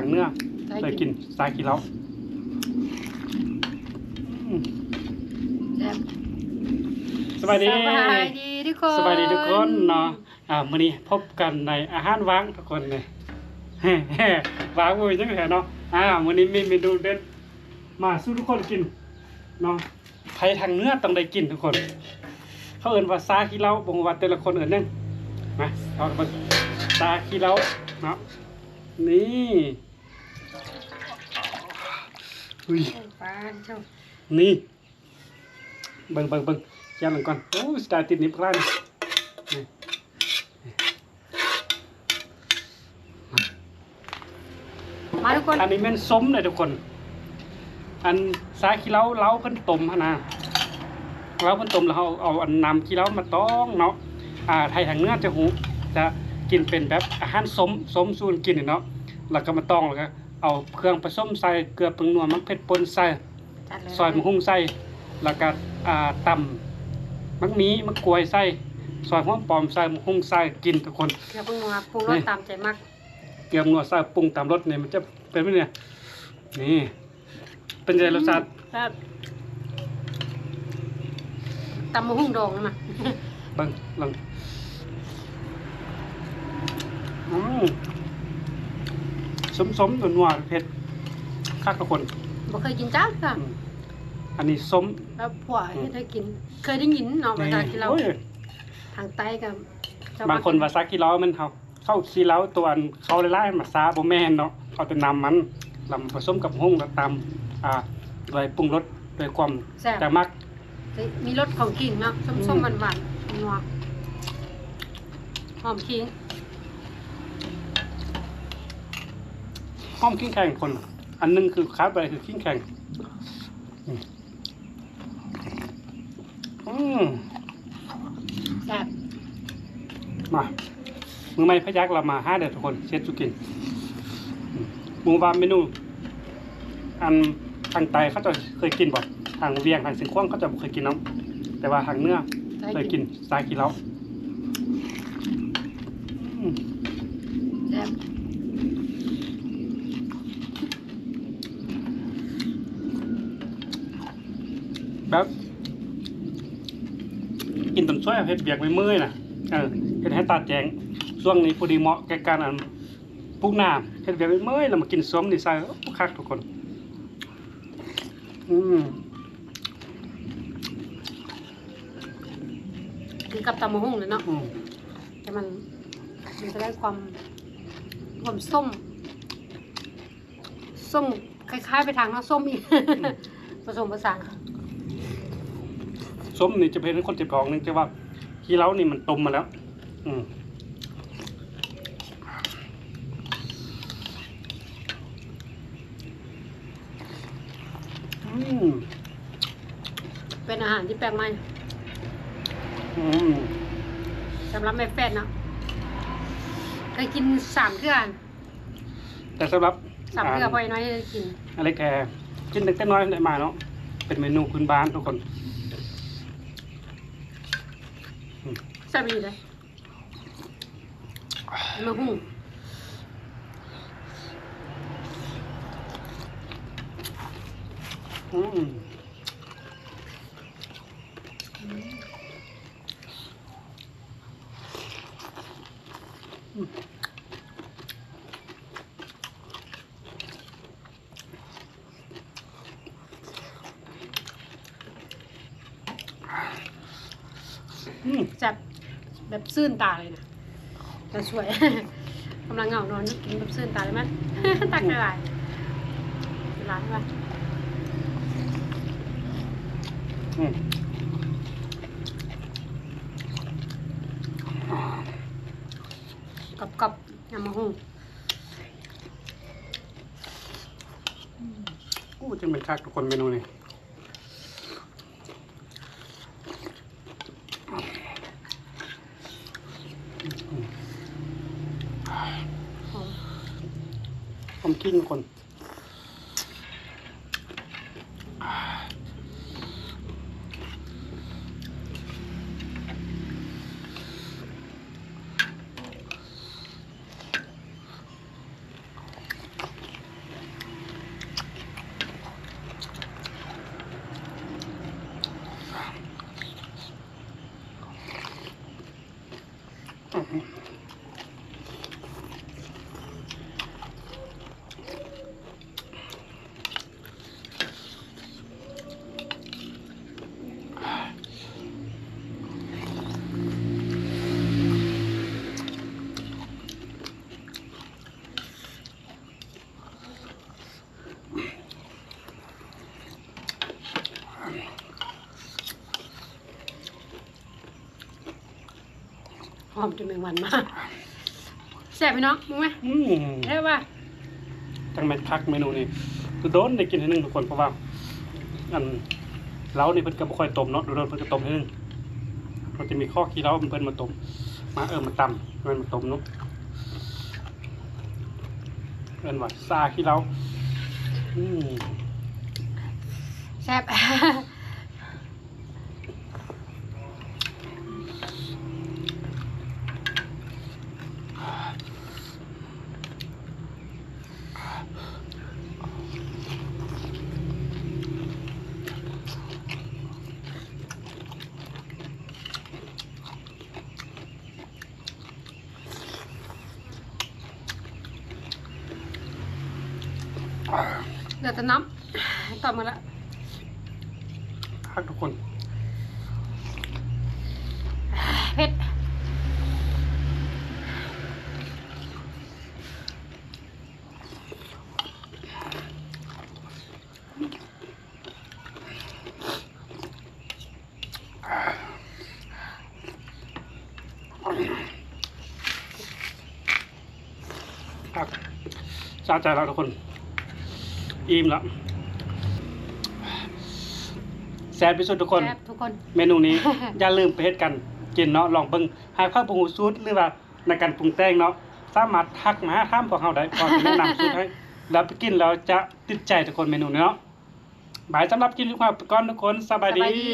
ທາງເໜືອ ໃສ່ກິນຊາຂີ້ເຫຼົ້າ. ອືມ ແຊບ. ສະບາຍດີ ສະບາຍດີທຸກຄົນ ສະບາຍດີທຸກຄົນເນາະ. ອ່າ ມື້ນີ້ພົບກັນໃນອາຫານຫວ່າງທຸກຄົນເລີຍ ຫວ່າງບໍ່ມີຫຍັງແທ້ເນາະ. ອ່າ ມື້ນີ້ມີເມນູເດັດມາສູ່ທຸກຄົນກິນເນາະ. ໄທທາງເໜືອຕ້ອງໄດ້ກິນທຸກຄົນ. ເຂົາເອີ້ນວ່າຊາຂີ້ເຫຼົ້າ ບໍ່ຮູ້ວ່າແຕ່ລະຄົນເອີ້ນຫຍັງ. ມາ ເຮົາເບິ່ງຊາຂີ້ເຫຼົ້າເນາະ. ນີ້ ອຸ້ຍ ປາໂທ້ ນີ້ ເບິ່ງ ເບິ່ງ ເບິ່ງ ຂຽນມັນກ່ອນ. ໂອ້ຍ ສະຕາຍຕິດນີ້ພວກຫຼາຍນີ້. ນີ້ ມາທຸກຄົນ ອັນນີ້ແມ່ນສົ້ມເດ້ທຸກຄົນ. ອັນຊາຂີ້ເຫຼົ້າ ເຫຼົ້າເພິ່ນຕົ້ມຫັ້ນນະ ເຫຼົ້າເພິ່ນຕົ້ມ ແລ້ວເຮົາເອົາອັນນ້ຳຂີ້ເຫຼົ້າມາຕ້ອງເນາະ. ອ່າ ໄທທາງເໜືອຈະຮູ້ ຈະກິນເປັນແບບອາຫານສົ້ມ ສົ້ມສູ່ກັນກິນນີ້ເນາະ. ແລ້ວກໍມາຕ້ອງ ແລ້ວກໍເອົາເຄື່ອງປະສົມໃສ່ ເກືອ ແປ້ງນົວ ໝາກເຜັດປົ່ນໃສ່ ຈັດເລີຍ ຊອຍໝາກຫຸ່ງໃສ່ ແລ້ວກໍ ອ່າ ຕຳໝາກມີ ໝາກກວຍໃສ່ ຊອຍຫອມປ້ອມໃສ່ ໝາກຫຸ່ງໃສ່ ກິນທຸກຄົນ. ເກືອ ແປ້ງນົວ ປຸງລົດ ນີ້ ຕາມໃຈມັກ. ເກືອ ແປ້ງນົວໃສ່ ປຸງຕາມລົດນີ້ ມັນຈະເປັນແບບນີ້. ນີ້ ເປັນໃດລົດຊາດ? ແຊບ. ຕຳໝາກຫຸ່ງດອງນະ ເບິ່ງ ເບິ່ງ. ອືມ ສົ້ມໆ ນົວໆ ເຜັດຄັກທຸກຄົນ. ບໍ່ເຄີຍກິນຈັກເທື່ອ. ອືມ ອັນນີ້ສົ້ມ ແລ້ວຜົວເຮັດໃຫ້ກິນ. ເຄີຍໄດ້ຍິນເນາະ ວ່າຊາຂີ້ເຫຼົ້າ ໂອ້ຍ ທາງໃຕ້ກໍ ບາງຄົນວ່າຊາຂີ້ເຫຼົ້າແມ່ນເຮົາ ເຂົ້າຂີ້ເຫຼົ້າ ຕົວອັນເຂົ້າຫຼາຍໆ ມາຊາ ບໍ່ແມ່ນເນາະ. ເອົາແຕ່ນ້ຳມັນ ລຳປະສົມກັບຫຸ່ງ ແລ້ວຕຳ ອ່າ ດ້ວຍປຸງລົດ ດ້ວຍຄວາມ ແຊບ ຈະມັກ ມີລົດຂອງຂີງເນາະ ສົ້ມໆ ອືມ ຫວານໆ ນົວ ຫອມຂີງ ຫອມຂີງແຂງຄົນ. ອັນໜຶ່ງຄືຂາດບໍ່ໄດ້ຄືຂີງແຂງ. ອືມ ອືມ ແຊບ. ມາ ມື້ໃໝ່ພະຍັກລາວມາຫາເດີທຸກຄົນ ຊິເຮັດສູ່ກິນ. ອືມ ບໍ່ຮູ້ວ່າເມນູ ອັນທາງໃຕ້ເຂົາເຈົ້າເຄີຍກິນບໍ່? ທາງວຽງ ທາງຊຽງຂວາງ ເຂົາເຈົ້າບໍ່ເຄີຍກິນເນາະ ແຕ່ວ່າທາງເໜືອເຄີຍກິນຊາຂີ້ເຫຼົ້າ. ອືມ ແຊບ. ແບບກິນຕອນສວຍ ເຮັດວຽກເມື່ອຍໆ ນະ ເອີ ເຮັດໃຫ້ຕາແຈ້ງ. ຊ່ວງນີ້ພໍດີເໝາະແກ່ການ ອັນ ປຸກນ້ຳ ເຮັດວຽກເມື່ອຍໆ ແລ້ວມາກິນສົ້ມນີ້ໃສ່ ໂອ້ ຄັກທຸກຄົນ. ອືມ ຄືກັບຕຳບັກຫຸ່ງເລີຍເນາະ. ອືມ ແຕ່ມັນ ມັນຈະໄດ້ຄວາມ ຄວາມສົ້ມ ສົ້ມຄ້າຍໆ ໄປທາງເນາະ ສົ້ມອີກ ອືມ ປະສົມປະສານ. ສົ້ມນີ້ຈະເຮັດໃຫ້ຄົນເຈັບທ້ອງໜຶ່ງ ແຕ່ວ່າຂີ້ເຫຼົ້ານີ້ມັນຕົ້ມມາແລ້ວ. ອືມ ອືມ ເປັນອາຫານທີ່ແປກໃໝ່ ອືມ ສຳລັບແມ່ແຟດເນາະ ເຄີຍກິນສາມເທື່ອ. ແຕ່ສຳລັບ ສາມເທື່ອ ອ່າ ພໍ່ນ້ອຍໄດ້ກິນ ອາເລັກແທ້ ກິນຕັ້ງແຕ່ນ້ອຍໄດ້ມາເນາະ. ເປັນເມນູພື້ນບ້ານທຸກຄົນ. ອືມ ແຊບອີ່ຫຼີເດ້. ມາຫຸ່ງ ອືມ ອືມ. ອືມ ແຊບ ແບບຊື່ນຕາເລີຍນະ ຕາສວຍ ກຳລັງເຫງົານອນ ກິນແບບຊື່ນຕາເລີຍ ມາ ຕັກຫຼາຍໆ ຫຼາຍວ່າ ອືມ ກອບໆ ຍຳມະຫຸ່ງ. ໂອ້ ຈັ່ງແມ່ນຄັກທຸກຄົນ ເມນູນີ້ ຫອມ ຫອມກິ່ນທຸກຄົນ. ອື ອມຈົນແມງວັນມາ. ແຊບພີ່ນ້ອງ ເບິ່ງແມ. ອືມ ແຊບວ່າ ຈັງແມ່ນຄັກເມນູນີ້ ຄືໂດນໄດ້ກິນເທື່ອໜຶ່ງທຸກຄົນ ເພາະວ່າ ອັນ ເຫຼົ້ານີ້ເພິ່ນກໍບໍ່ຄ່ອຍຕົ້ມເນາະ ໂດນໆເພິ່ນກໍຕົ້ມເທື່ອໜຶ່ງ. ມັນຈະມີຂໍ້ຂີ້ເຫຼົ້າເພິ່ນມາຕົ້ມ ມາ ເອີ ມາຕຳ ແມ່ນມາຕົ້ມເນາະ ເອີ້ນວ່າຊາຂີ້ເຫຼົ້າ. ອືມ ແຊບ. ເຫຼືອແຕ່ນ້ຳ ຕອບໝົດລະ ຄັກທຸກຄົນ ເຜັດ ຄັກ ສະໃຈແລ້ວທຸກຄົນ ອີ່ມແລ້ວ ແຊບທີ່ສຸດທຸກຄົນ ແຊບທຸກຄົນ ເມນູນີ້ ຢ່າລືມໄປເຮັດກັນກິນເນາະ ລອງເບິ່ງ ຫາກໃຜບໍ່ຮູ້ສູດ ຫຼືວ່າໃນການປຸງແຕ່ງເນາະ ສາມາດທັກມາຖາມພວກເຮົາໄດ້ ພວກເຮົາຈະແນະນຳສູດໃຫ້ ແລ້ວໄປກິນແລ້ວຈະຕິດໃຈທຸກຄົນ ເມນູນີ້ເນາະ. ບາຍ ສຳລັບຄລິບນີ້ ຂໍໄປກ່ອນທຸກຄົນ ສະບາຍດີ ສະບາຍດີ.